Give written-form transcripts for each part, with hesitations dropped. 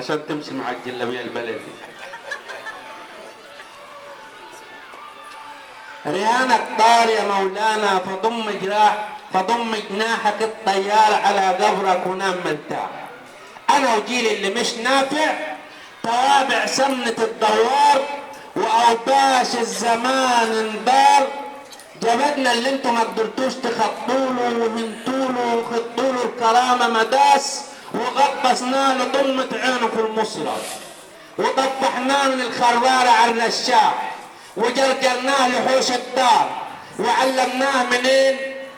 عشان تمشي مع الجلابية البلدي. ريانك طار يا مولانا، فضم جراح فضم جناحك الطيار على قبرك ونام مرتاح. انا وجيلي اللي مش نافع توابع سمنة الدوار واوباش الزمان اندار. جبدنا اللي انتم ما قدرتوش تخطوله وهنتوله وخطوله الكرامة مداس، وغطسناه لضمة عينه في المصرف، وطفحناه من الخرارة على الرشاح، وجرجرناه لحوش الدار، وعلمناه منين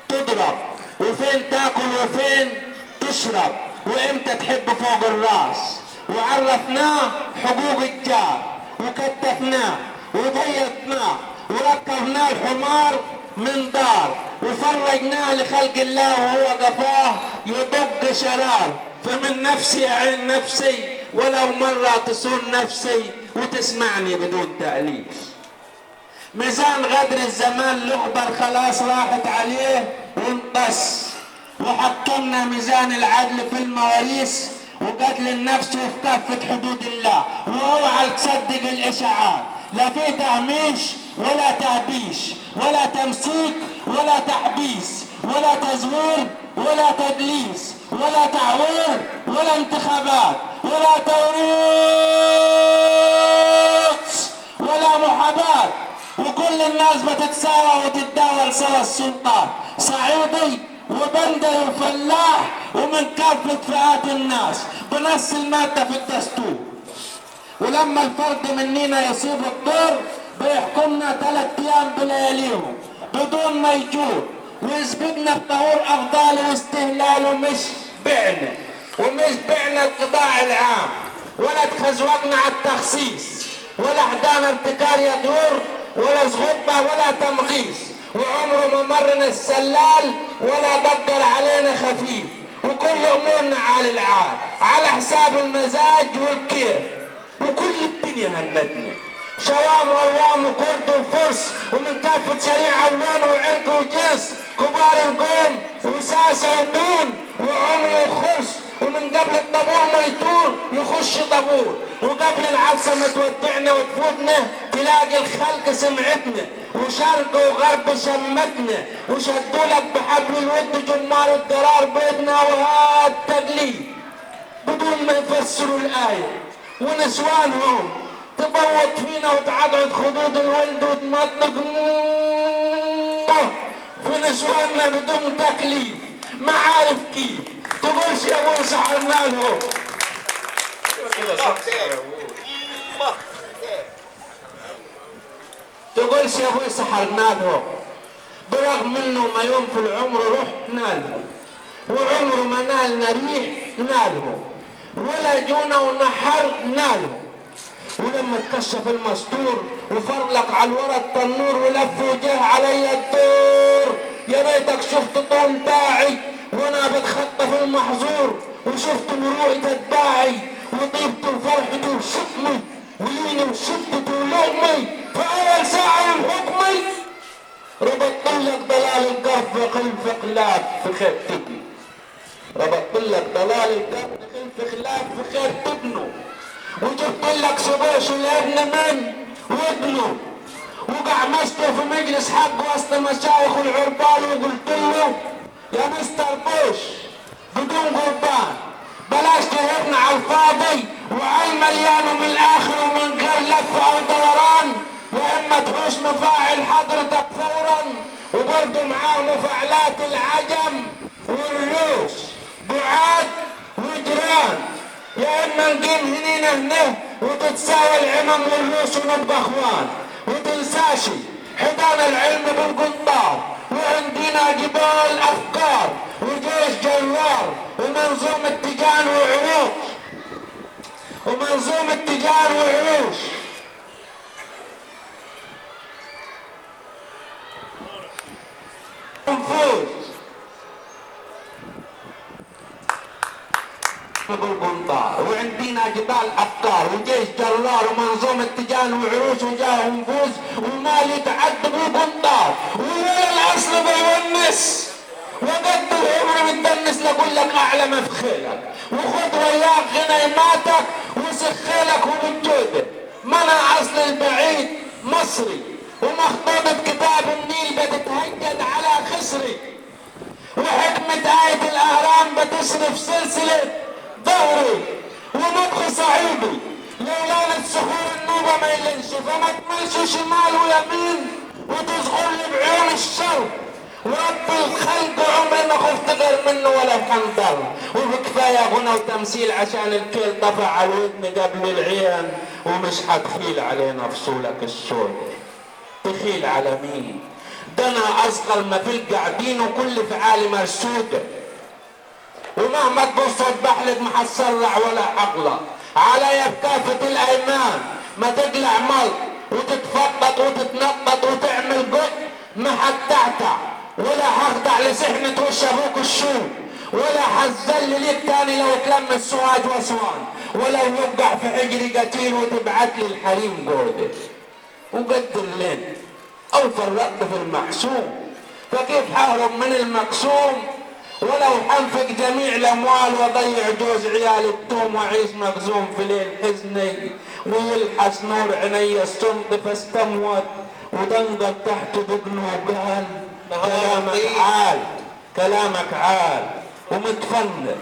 تضرب وفين تاكل وفين تشرب وامتى تحب فوق الراس، وعرفناه حقوق الجار، وكتفناه وضيفناه وركبناه الحمار من دار، وفرجناه لخلق الله وهو قفاه يدق شرار. فمن نفسي أعين نفسي ولو مرة تصون نفسي وتسمعني بدون تأليف. ميزان غدر الزمان لغبر خلاص راحت عليه وانقص، وحطمنا ميزان العدل في المواريث وقتل النفس وفي كافة حدود الله. واوعى تصدق الاشاعات، لا في تهميش ولا تهبيش ولا تمسيك ولا تحبيس ولا تزوير ولا تدليس ولا تعوير ولا انتخابات ولا توريث ولا محاباة، وكل الناس بتتساوى وتتداول سوى السلطات، صعيدي وبندر وفلاح ومن كافة فئات الناس بنص المادة في الدستور. ولما الفرد مننا يصيب الضر بيحكمنا 3 أيام بلياليهم بدون ما يجور، ويثبتنا بطهور أفضاله واستهلاله. مش بعنا ومش بعنا القطاع العام، ولا تخزوقنا على التخصيص، ولا حدانا ابتكار يدور ولا زغبة ولا تمغيص، وعمره ما مرنا السلال ولا دبر علينا خفيف، وكل امورنا على العال على حساب المزاج والكيف. وكل الدنيا هنتنا شوام وروام وكرد وفرس، ومن كافة شريعة ولون وعرق وجنس، كبار القوم وساسة ودون وعمي وخرس، ومن قبل الطابور ما يطول يخش طابور، وقبل العفسة ما تودعنا وتفوتنا تلاقي الخلق سمعتنا، وشرق وغرب شمتنا، وشدولك بحبل الود جمار الدرار بيدنا. وهاد تقليد بدون ما يفسروا الآية، ونسوانهم تبوط فينا وتعضعض خدود الولد وتمطق في نسواننا بدون تكليف، ما عارف كيف تقولش يا ابوي سحرنا لهم. تقولش يا ابوي سحرنا لهم، برغم انه ما يوم في العمر رحنا لهم، وعمره ما نالنا ريح نالهم، ولا جونا ونحر نالهم. ولما اتكشف المستور وفرلق على الورا التنور ولف وجه علي الدور، يا ريتك شفت طول باعي وانا بتخطف المحظور، وشفت مروءة اتباعي وطيبته وفرحته وشتمي وليني وشدته ولقمي. في اول ساعة من حكمي ربطت لك ضلال القف خلف خلاف في خير تبني، ربطت لك ضلال القف خلف خلاف في خير تبنه، وجبت لك شبوش الابن من وابنه، وقعمسته في مجلس حق وسط المشايخ والعربان، وقلت له يا مستر بوش بدون قربان بلاش تهرنا على الفاضي وعلى المليان ومن الاخر ومن غير لف او دوران، واما تحوش مفاعل حضرتك فورا، وبرضه معاه مفاعلات العجم والروس بعاد وجيران، يا اما نقيم هنينا هنا وتتساوى العمم والروس ونبقى اخوان. وتنساشي حدانا العلم بالقنطار، وعندنا جبال افكار وجيش جرار، ومنظومة تيجان وعروش، ومنظومة تيجان وعروش. نفوذ بالقنطار، وعندنا جبال افكار وجيش جرار، ومنظومة تيجان وعروش وجاه ونفوذ، وما يتعد بالقنطار، ولا الاصل بيونس وقد العمر متدنس. لقول لك اعلى ما في خيلك، وخد وياك غنيماتك. مصري، ومخطوطة كتاب النيل بتتهجد على خصري، وحكمة آية الأهرام بتصرف سلسلة ظهري، ونطق صعيدي لولا الصخور النوبة ما يلنش، فما تملش شمال ويمين وتصغر لي بعيون الشر. ورب الخلق عمري ما خفت غير منه ولا بحنظر، وبكفايه غنى وتمثيل عشان الكل طفى على الودن قبل العين، ومش حتخيل علينا فصولك السودة. تخيل على مين؟ ده انا اصغر ما في القاعدين وكل فعالي مرسوده، ومهما تبص وتبحلق ما حتسرع ولا حقلة عليا بكافة الايمان. ما تقلع ملط وتتفقط وتتنطط وتعمل قط ما حتعتع، ولا حخدع لسحنة وش ابوك الشوم، ولا حتذل ليك تاني لو تلم السواد واسوان، ولو يوقع في حجري قتيل وتبعت لي الحريم جودة. وقدر لين او فرقت في المحسوم، فكيف حهرب من المقسوم؟ ولو حنفق جميع الاموال واضيع جوز عيال التوم، واعيش مغزوم في ليل حزني، ويلحس نور عيني الصمت فاستموت، ودنقل تحت دقنه وقال كلامك عال، كلامك عال ومتفنن،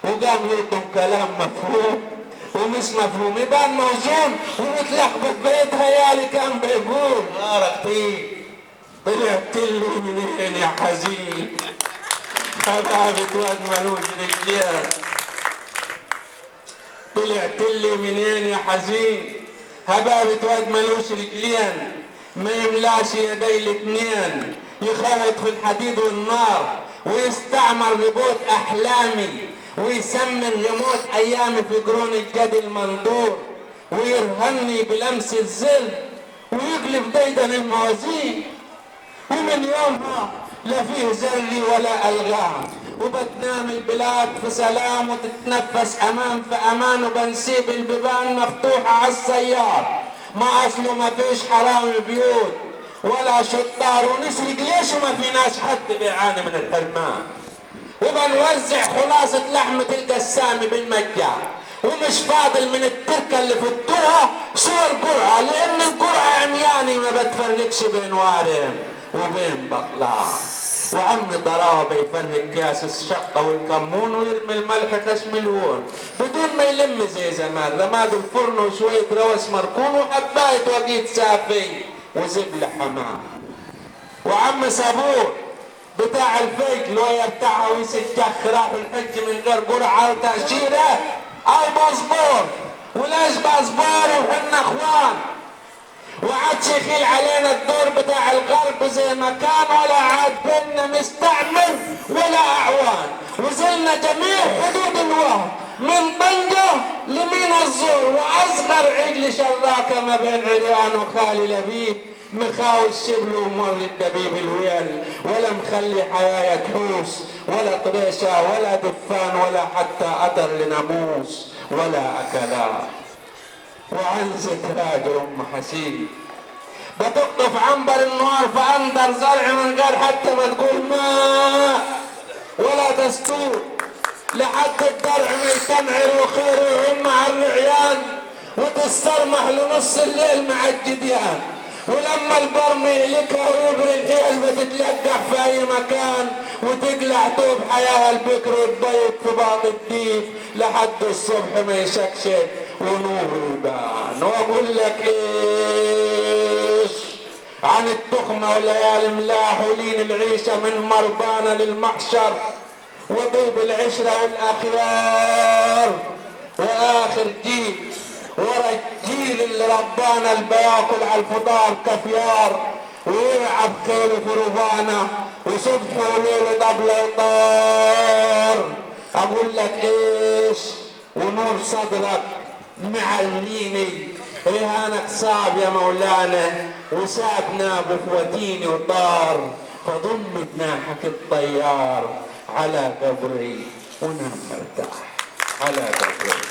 وقام يلطم كلام مفهوم ومش مفهوم، يبان موزون ومتلخبط بيت هيالي كان بيقول نارك طيب. طلعت لي منين يا حزين؟ حبابة واد ملوش رجلين. طلعت لي منين يا حزين؟ هبابة واد ملوش رجلين، ما يملاش يدي الاتنين، يخوض في الحديد والنار، ويستعمر ريموت احلامي، ويسمن ريموت ايامي في قرون الجدي المندور، ويرهني بلمس الزل، ويقلب ديدن الموازين. ومن يومها لا فيه زري ولا الغام، وبتنام البلاد في سلام، وتتنفس امان في امان، وبنسيب البيبان مفتوحه على السيار، ما اصله ما فيش حرام بيوت ولا شطار، ونسرق ليش وما فيناش حد بيعاني من الحرمان. وبنوزع خلاصة لحمة القسامة بالمجان، ومش فاضل من التركة اللي فتوها صور قرعة، لأن القرعة عمياني ما بتفرقش بين وارم وبين بطلان. وعم ضرابة يفرق كاس الشقة والكمون، ويرمي الملح خشم الهون بدون ما يلم زي زمان، رماد الفرن وشوية روس مركون، وحباية وقيت سافي وزبل حمام. وعم صابور بتاع الفيك لو يبتاعها ويسجخ راح الحج من غير قرعة وتأشيرة أو باسبور، ولاش باسبور وحنا اخوان. وعاد يخيل علينا الدور بتاع الغرب زي ما كان، ولا عاد بينا مستعمر ولا اعوان، وزلنا جميع حدود الوهم من طنجة لمين الزور، واصغر عجل شراكة ما بين عريان وخالي لبيب، مخاوي الشبل ومر الدبيب الويل، ولا مخلي حياة تحوس ولا طريشة ولا دفان ولا حتى أثر لناموس ولا أكلات. وعنزة راجل أم حسين بتقطف عنبر النار فأندر زرع من غير حتى ما تقول ماء ولا دستور، لحد الدرع ما يتمعر وخير ويعم على الرعيان، وتسترمح لنص الليل مع الجديان، ولما البرم يهلكها ويبري الحيل بتتلقح في اي مكان، وتقلع طوب حياها البكر وتبيض في بعض الديف لحد الصبح ما يشكشك ونور يبان. واقول لك ايش عن التخمه وليالي ملاح ولين العيشه من مربانه للمحشر، وطيب العشره والاخيار، واخر جيل ورا الجيل اللي ربانا اللي بياكل على الفطار كافيار، ويلعب خيله في ربانا، وصبح وليل طبله وطار. اقول لك ايش ونور صدرك معليني، رهانك صعب يا مولانا، وسابنا بفوتيني وطار، فضم جناحك الطيار على قبري ونام مرتاح على قبري.